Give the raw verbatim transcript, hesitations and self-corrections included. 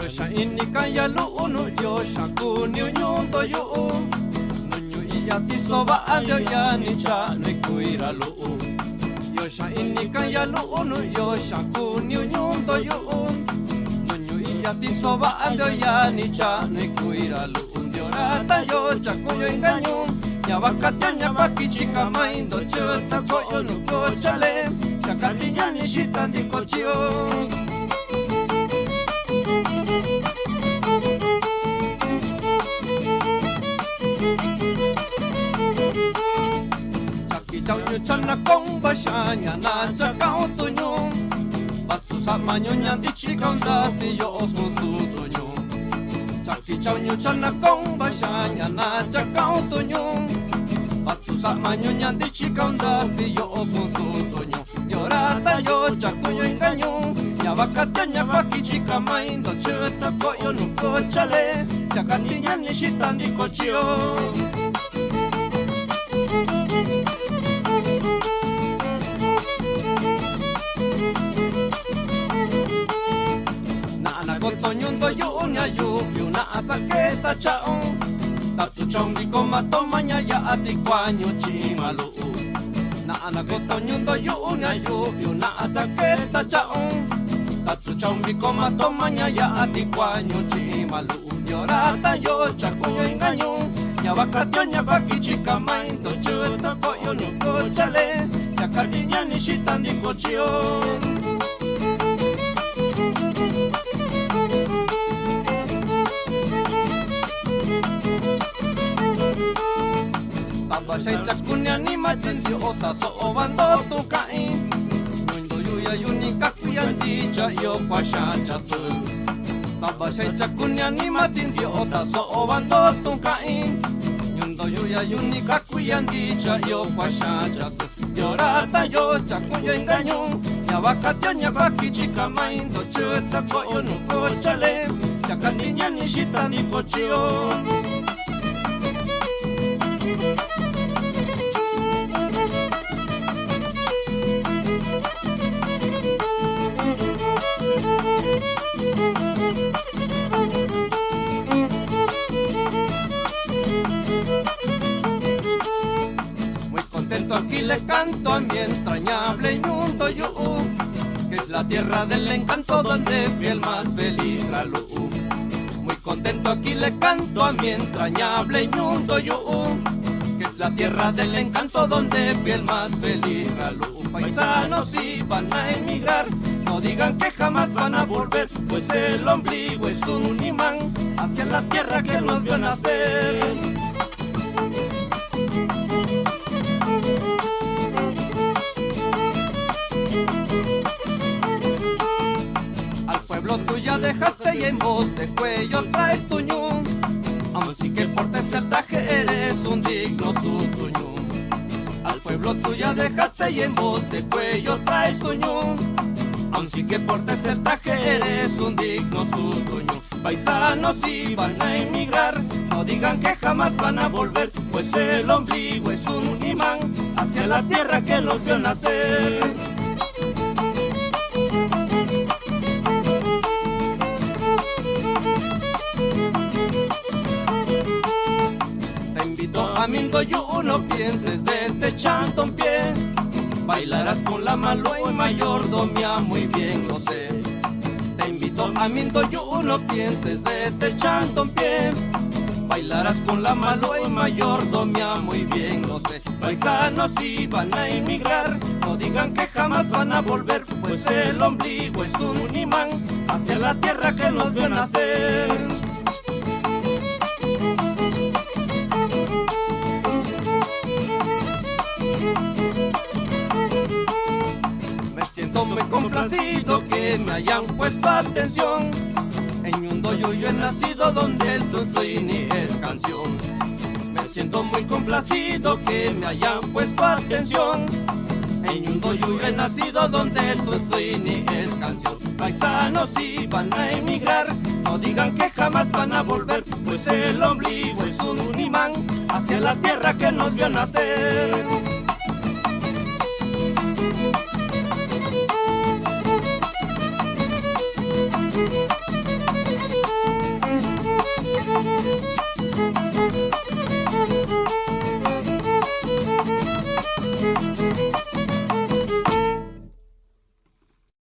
Yoxa inika yalu'u nu yoxa kuniw ñundo yu'u. Nuñu iya ti soba andew ya ni cha nui kuiralu'u. Yoxa inika yalu'u nu yoxa kuniw ñundo yu'u. Nuñu iya ti soba andew ya ni cha nui kuiralu'u. Diorata yocha kuñu engañu. Ña vakatia ña vakichi kamay ndo chüta koyo nu kochale. Chakati ña ni shita ndi kochio. Chakichaw ñu chana kong basha ñana chakaw tuñu. Basu sama ñu ña dichi kawnsa ti yo osun su tuñu. Chakichaw ñu chana kong basha ñana chakaw tuñu. Basu sama ñu ña dichi kawnsa ti yo osun su tuñu. Diorata yocha kuñu engañu, ña vakatia ña vakichi kamay ndo chüta koyo nu kochale, chakati ña ni shita ndi kochio. Na ana koto ñundo yu'u ña yu, yu na asake ta cha'u, ta tu chombi koma toma ña ya ati kuañu chimalu. Na ana koto ñundo yu'u ña yu, yu na asake ta cha'u. Ta tu chombi koma toma ña ya ati kuañu chimalu. Diorata yocha kuñu engañu. Ña vakatio ña vakichi kamay, ndo chüta koyo nu kochale. Chakati ña ni shita ndi kochio. Saba shay chakuniani matin dio ta so obando tukai. Ñundo yuya yuni kakuyan dicha yo pasha chasü. Saba shay chakuniani matin dio ta so obando tukai. Ñundo yuya yuni kakuyan dicha yo pasha chasü. Diorata yocha kuñu engañu, ña vakatio ña vakichi kamay, ndo chüta koyo nu kochale, chakani ña ni shita ni kochio. Muy contento aquí le canto a mi entrañable Ñundo Yu'u, que es la tierra del encanto donde fui el más feliz Ralu'u. Muy contento aquí le canto a mi entrañable Ñundo Yu'u, que es la tierra del encanto donde fui el más feliz Ralu'u. Paisanos, si van a emigrar, no digan que jamás van a volver, pues el ombligo es un imán hacia la tierra que nos vio nacer. Al pueblo tú ya dejaste y en voz de cuello traes tu ñu. Aun sin que portes el traje, eres un digno sutuñu. Al pueblo tú ya dejaste y en voz de cuello traes tu ñu. Aun sin que portes el traje, eres un digno sutuñu. Paisanos, si van a emigrar, no digan que jamás van a volver, pues el ombligo es un imán hacia la tierra que los vio nacer. Te invito a Ñundo Yu'u, no pienses, vete echando un pie. Bailarás con la Malu y mayordomía, muy bien lo sé. Te invito a Ñundo Yu'u, no pienses, vete echando un pie. Bailarás con la Malu y mayordomía, muy bien lo sé. Paisanos, si van a emigrar, no digan que jamás van a volver, pues el ombligo es un imán hacia la tierra que nos vio nacer. Me siento muy complacido que me hayan puesto atención. En Ñundo Yu'u yo he nacido, donde el tuño soy ni es canción. Me siento muy complacido que me hayan puesto atención. En un doyu he nacido donde tú soy ni es canción. Paisanos, si van a emigrar, no digan que jamás van a volver, pues el ombligo es un imán hacia la tierra que nos vio nacer.